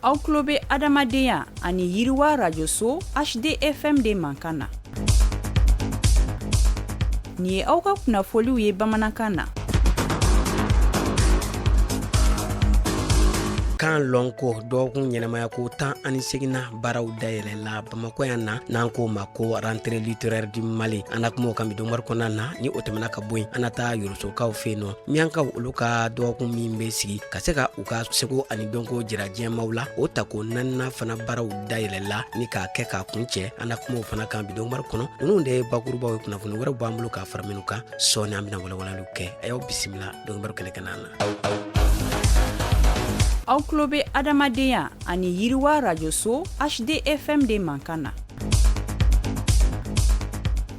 Aw tulo bɛ adamadenya ani yiriwa rajoso HDFM de mankan na. Nin ye aw ka kunnafoliw ye bamanankan na. Kan lɔnko dɔgɔkun ɲɛnamaya ko 18nan baaraw dayɛlɛla Bamakɔ yan na, n'an k'o ma ko rentrée littéraire du Mali. An na kuma o kan bi donkibaru kɔnɔna na. Ni o tɛmɛna ka bɔ yen, an na taa Yorosokaw fɛ yen nɔ. Miyankaw olu ka dɔgɔkun min bɛ sigi ka se ka u ka seko ani dɔnko jira diɲɛmaw la, o tako naaninan fana baaraw dayɛlɛla ni k'a kɛ k'a kuncɛ. An na kuma o fana kan bi donkibaru kɔnɔ. Ninnu de ye bakurubaw ye. Kunnafoni wɛrɛw b'an bolo k'a fara minnu kan, sɔɔni an bɛna walawalaliw kɛ. A y'aw bisimila donkibaru kɛnɛ kan na. Aw tulo bɛ adamadenya ani yiriwa rajoso HDFM de mankan na.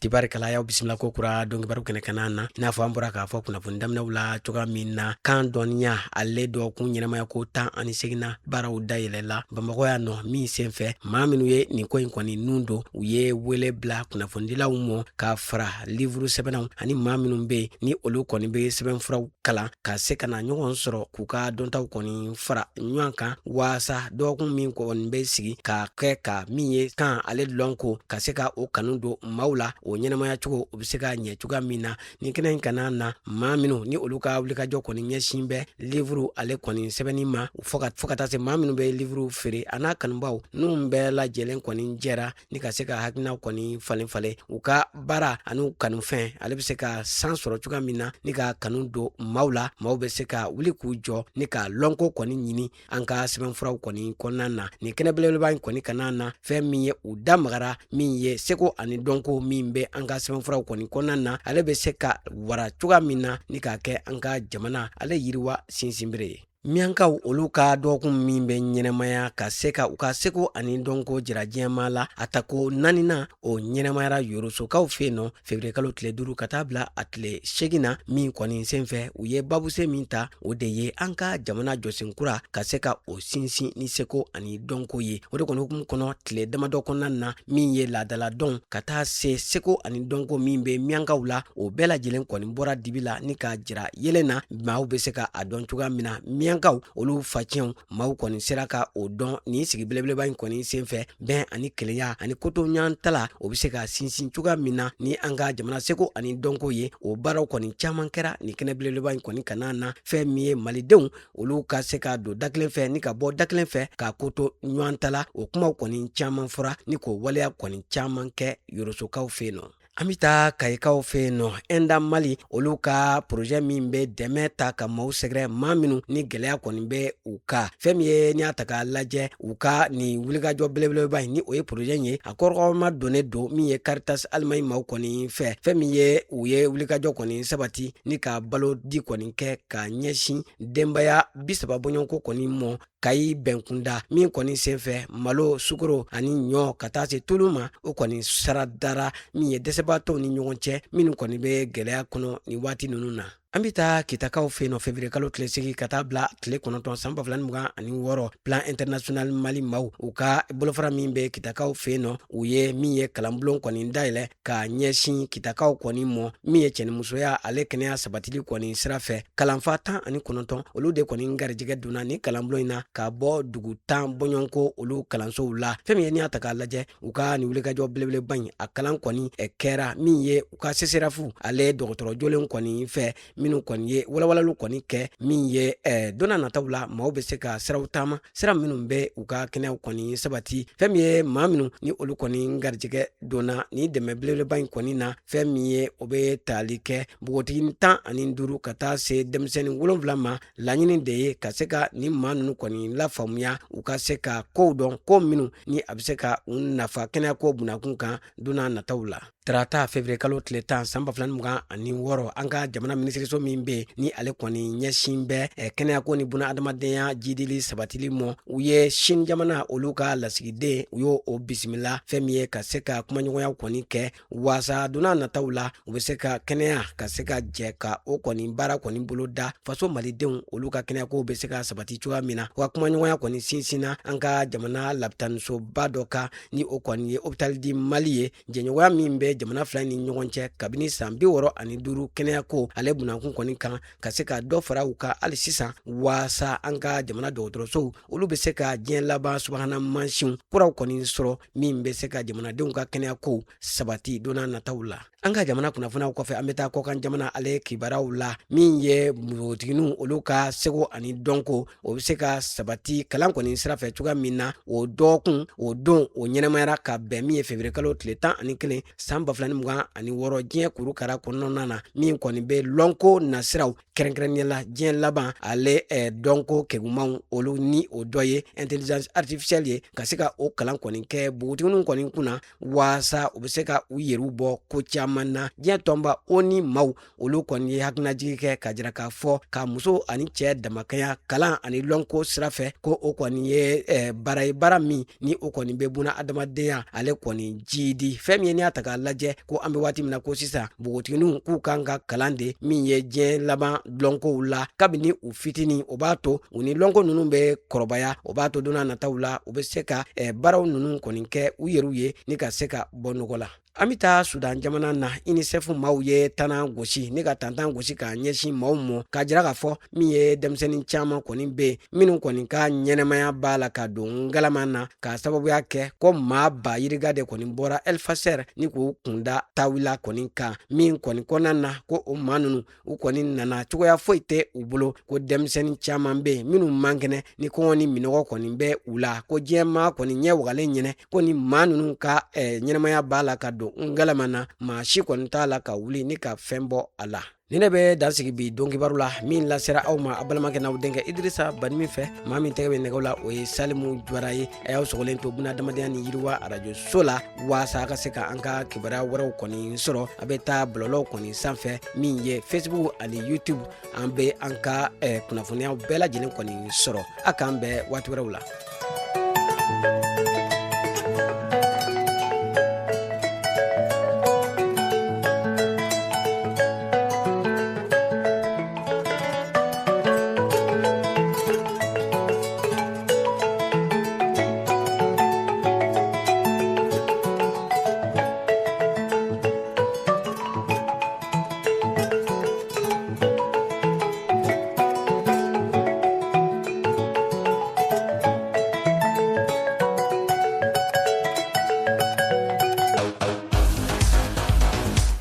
Tibarikala, y'aw bisimila ko kura donkibaru kɛnɛ kan na. I n'a fɔ an bɔra k'a fɔ kunnafoni daminɛw la cogoya min na, kan dɔnniya ale dɔgɔkun ɲɛnamaya ko 18nan baaraw dayɛlɛla Bamakɔ yan nɔ, min senfɛ maa minnu ye nin ko in kɔni nun don, u ye wele bila kunnafonidilaw mɔ ka fara livuru sɛbɛnnaw ani maa minnu bɛ yen ni olu kɔni bɛ sɛbɛnfuraw kalan, ka se ka na ɲɔgɔn sɔrɔ k'u ka dɔntaw kɔni fara ɲɔgɔn kan, waasa dɔgɔkun min kɔni bɛ sigi ka kɛ ka min ye kan ale lɔnko ka se ka o kanu don maaw la, o ɲɛnamaya cogo o bɛ se ka ɲɛ cogoya min na. Nin kɛnɛ in kana na, maa minnu ni olu ka wulikajɔ kɔni ɲɛsin bɛ livuru ale kɔni sɛbɛnni ma, fo ka taa se maa minnu bɛ livuru feere a n'a kanubaw, ninnu bɛɛ lajɛlen kɔni jɛra ni ka se ka hakilinaw kɔni falen falen u ka baara ani kanufɛn ale bɛ se ka san sɔrɔ cogoya min na, ni ka kanu don maaw la, maaw bɛ se ka wuli k'u jɔ ni ka lɔnko kɔni ɲini an ka sɛbɛnfuraw kɔni kɔnɔna na. Nin kɛnɛ belebeleba in kɔni kana na, fɛn min ye u da magara min ye seko ani dɔnko min bɛ an ka sɛbɛnfuraw kɔni kɔnɔna na, ale bɛ se ka wara cogoya min na ni k'a kɛ an ka jamana ale yiriwa sinsinbere ye. Miyankaw olu ka dɔgɔkun min bɛ ɲɛnamaya ka se ka u ka seko ani dɔnko jira diɲɛmaa la, a tako naaninan o ɲɛnamayara Yorosokaw fɛ yen nɔ février kalo tile 5 ka taa bila a tile 8 na, min kɔni senfɛ u ye babuse min ta, o de ye an ka jamana jɔsen kura ka se ka o sinsin ni seko ani dɔnko ye. O de kɔni hukumu kɔnɔ, tile damadɔ kɔnɔna na, min ye laadala dɔn ka taa se seko ani dɔnko min bɛ miyankaw la, o bɛɛ lajɛlen kɔni bɔra dibi la ni k'a jira yelen na, maaw bɛ se ka a dɔn cogoya min na. Miyankaw olu facɛnw maaw kɔni sera ka o dɔn nin sigi belebeleba in kɔni senfɛ. Bɛn ani kelenya ani kotoɲantala, o bɛ se ka sinsin cogoya min na ni an ka jamana seko ani dɔnko ye, o baaraw kɔni caman kɛra nin kɛnɛ belebeleba in kɔni kana na. Fɛn min ye malidenw olu ka se ka don da kelen fɛ ni ka bɔ da kelen fɛ ka koto ɲɔgɔn ta la, o kumaw kɔni caman fɔra ni k'o waleya kɔni caman kɛ Yorosokaw fɛ yen nɔ. An bɛ taa Kayikaw fɛ yen nɔ. Enda Mali olu ka projet min bɛ dɛmɛ ta ka maaw sɛgɛrɛ, maa minnu ni gɛlɛya kɔni bɛ u kan. Fɛn min ye n'i y'a ta k'a lajɛ, u ka nin wulikajɔ belebeleba in, ni o ye projet in ye, a kɔrɔma donnen don min ye Caritas Allemagne maaw kɔni fɛ. Fɛn min ye u ye wulikajɔ kɔni sabati ni ka balo di kɔni kɛ ka ɲɛsin denbaya 30 bɔɲɔgɔnko kɔni mɔ Kayi bɛnkunda, min kɔni senfɛ malo, sukoro ani ɲɔ ka taa se tulu ma, o kɔni sara dara min ye dɛsɛbaatɔw ni ɲɔgɔn cɛ minnu kɔni bɛ gɛlɛya kɔnɔ nin waati ninnu na. An bɛ taa Kitakaw fɛ yen nɔ. Février kalo tile 8 ka taa bila tile 9 san 2026, Plan International Mali maaw u ka bolofara min bɛ Kitakaw fɛ yen nɔ, u ye min ye kalanbulon kɔni dayɛlɛ ka ɲɛsin Kitakaw kɔni mɔ, min ye cɛnimusoya ale kɛnɛya sabatili kɔni sira fɛ. Kalanfa 19, olu de kɔni garijɛgɛ donna ni kalanbulon in na ka bɔ dugu 10 bɔɲɔgɔnko olu kalansow la. Fɛn min ye n'i y'a ta k'a lajɛ, u ka nin wulikajɔ belebeleba in, a kalan kɔni kɛra min ye u ka CSRéf ale dɔgɔtɔrɔ jolen kɔni fɛ, minnu kɔni ye walawalaliw kɔni kɛ min ye don n'a nataw la maaw bɛ se ka siraw taama, sira minnu bɛ u ka kɛnɛyaw kɔni sabati. Fɛn min ye maa minnu ni olu kɔni garijɛgɛ donna nin dɛmɛ belebeleba in kɔni na, fɛn min ye o bɛ tali kɛ npogotigi 15 ka taa se denmisɛnnin 7 ma. Laɲini de ye ka se ka nin maa ninnu kɔni lafaamuya, u ka se ka kow dɔn, ko minnu ni a bɛ se ka u nafa kɛnɛyako bunakun kan don n'a nataw la. Tarata février kalo tile 10 san 2026, an ka jamana minisiriso min bɛ ni ale kɔni ɲɛsin bɛ kɛnɛyako ni buna adamadenya jidili sabatili mɔ, u ye Chine jamana olu ka lasigiden, u y'o o bisimila. Fɛn min ye ka se ka kumaɲɔgɔnya kɔni kɛ waasa don n'a nataw la u bɛ se ka kɛnɛya ka se ka jɛ ka o kɔni baara kɔni bolo da, faso malidenw olu ka kɛnɛyako bɛ se ka sabati cogoya min na. U ka kumaɲɔgɔnya kɔni sinsinna an ka jamana lapitanisoba dɔ kan, ni o kɔni ye Hôpital du Mali ye. Jɛɲɔgɔnya min bɛ jamana fila ni ɲɔgɔn cɛ kabini san 65 kɛnɛyako ale bunakun. kamankun kɔni kan ka se ka dɔ fara u kan hali sisan, waasa an ka jamana dɔgɔtɔrɔsow olu bɛ se ka diɲɛ laban subahana mansinw kuraw kɔni sɔrɔ, min bɛ se ka jamanadenw ka kɛnɛyakow sabati don n'a nataw la. An ka jamana kunnafoniyaw kɔfɛ, an bɛ taa kɔkan jamana ale kibaruyaw la. Min ye npogotigininw olu ka seko ani dɔnko, o bɛ se ka sabati kalan kɔni sira fɛ cogoya min na, o dɔgɔkun o don o ɲɛnamayara ka bɛn min ye feburuye kalo tile 11 san 2026 diɲɛ kurukara kɔnɔna na, min kɔni bɛ lɔnko nasiraw, kɛrɛnkɛrɛnnenya la diɲɛ laban ale dɔnko kegumanw olu ni o dɔ ye intelligence artificielle ye, ka se ka o kalan kɔni kɛ npogotigininw kɔni kunna, waasa u bɛ se ka u yɛrɛw bɔ ko caman na. Diɲɛ tɔnba ONU maaw olu kɔni ye hakilinajigi kɛ ka jira k'a fɔ ka muso ani cɛ damakɛɲa kalan ani lɔnko sira fɛ, ko o kɔni ye baara ye, baara min ni o kɔni bɛ buna adamadenya ale kɔni jiidi. Fɛn min ye n'i y'a ta k'a lajɛ ko an bɛ waati min na ko sisan, npogotigininw k'u kan ka kalan de min ye diɲɛ laban lɔnkow la kabini u fitinin, o b'a to u ni lɔnko ninnu bɛ kɔrɔbaya, o b'a to don n'a nataw la u bɛ se ka baaraw ninnu kɔni kɛ u yɛrɛw ye ni ka se ka bɔ nɔgɔ la. An bɛ taa Sudan jamana na. UNICEF maaw ye tana gosi ni ka tantan gosi k'a ɲɛsin maaw mɔ, k'a jira k'a fɔ min ye denmisɛnnin caman kɔni bɛ yen minnu kɔni ka ɲɛnamaya b'a la ka don ngalama na, k'a sababuya kɛ ko maa ba yirika de kɔni bɔra El Fasher ni k'u kunda Tawila kɔni kan, min kɔni kɔnɔna na ko o maa ninnu u kɔni nana cogoya foyi tɛ u bolo, ko denmisɛnnin caman bɛ yen minnu man kɛnɛ ni kɔngɔ ni minɔgɔ kɔni bɛ u la, ko diɲɛmaa kɔni ɲɛ wagalen ɲɛnɛ ko ni maa ninnu ka ɲɛnamaya b'a la ka don ngalama na, maa si kɔni t'a la ka wuli ni ka fɛn bɔ a la. Ni ne bɛ dan sigi bi don kibaru la min lasera aw ma, a balimakɛ n'aw denkɛ Idirisa Banimi fɛ. Maa min tɛgɛ bɛ nɛgɛw la, o ye Salimu Jawara ye. A y'aw sɔgɔlen to buna adamadenya ni yiriwa arajo so la, waasa a ka se ka an ka kibaruya wɛrɛw kɔni sɔrɔ. A bɛ taa bɔlɔlɔw kɔni sanfɛ min ye Facebook ani YouTube, an bɛ an ka kunnafoniyaw bɛɛ lajɛlen kɔni sɔrɔ. A k'an bɛn waati wɛrɛw la.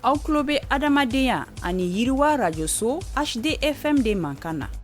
Aw tulo bɛ adamadenya ani yiriwa rajoso HDFM de mankan na.